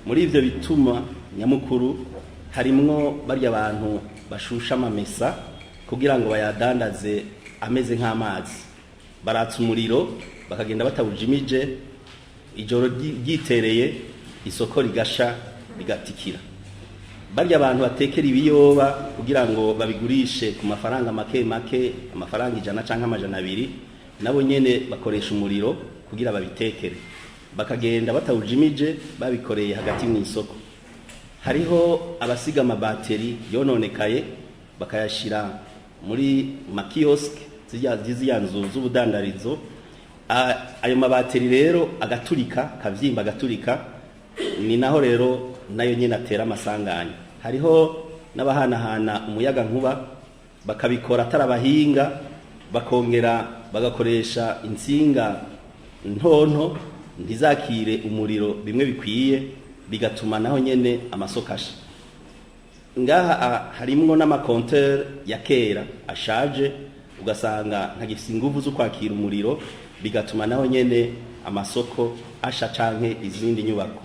Muri ivyo bituma nyamukuru harimwo barya bantu bashusha amamesa kugira ngo bayadandaze ameze nk'amazi. Baratsa umuriro, bakagenda batawujimije, ijoro ryitereye isoko rigasha, rigatikira. Barya abantu batekera ibiyoba kugira ngo babigurishe ku mafaranga make make, amafaranga 100 canke 200, nabo nyene bakoresha umuriro kugira babitekere, bakagenda batawujimije, babikoreye hagati mu isoko. Hariho abasiga amabateri yononekaye, bakayashira muri ma kiosques, ziriya nzu z'ubudandarizo. Ayo mabateri rero agaturika, kavyimba, agaturika. Ni naho rero nayo nyene atera amasanganya. Hariho n'abahanahana umuyaga nkuba, bakabikora atari abahinga, bakongera bagakoresha intsinga ntonto, ntizakire umuriro bimwe bikwiye, bigatuma naho nyene amasoko asha. Ngaha harimwo n'ama compteurs ya kera ashaje, ugasanga ntagifise inguvu zo kwakira umuriro, bigatuma naho nyene amasoko asha canke izindi nyubako.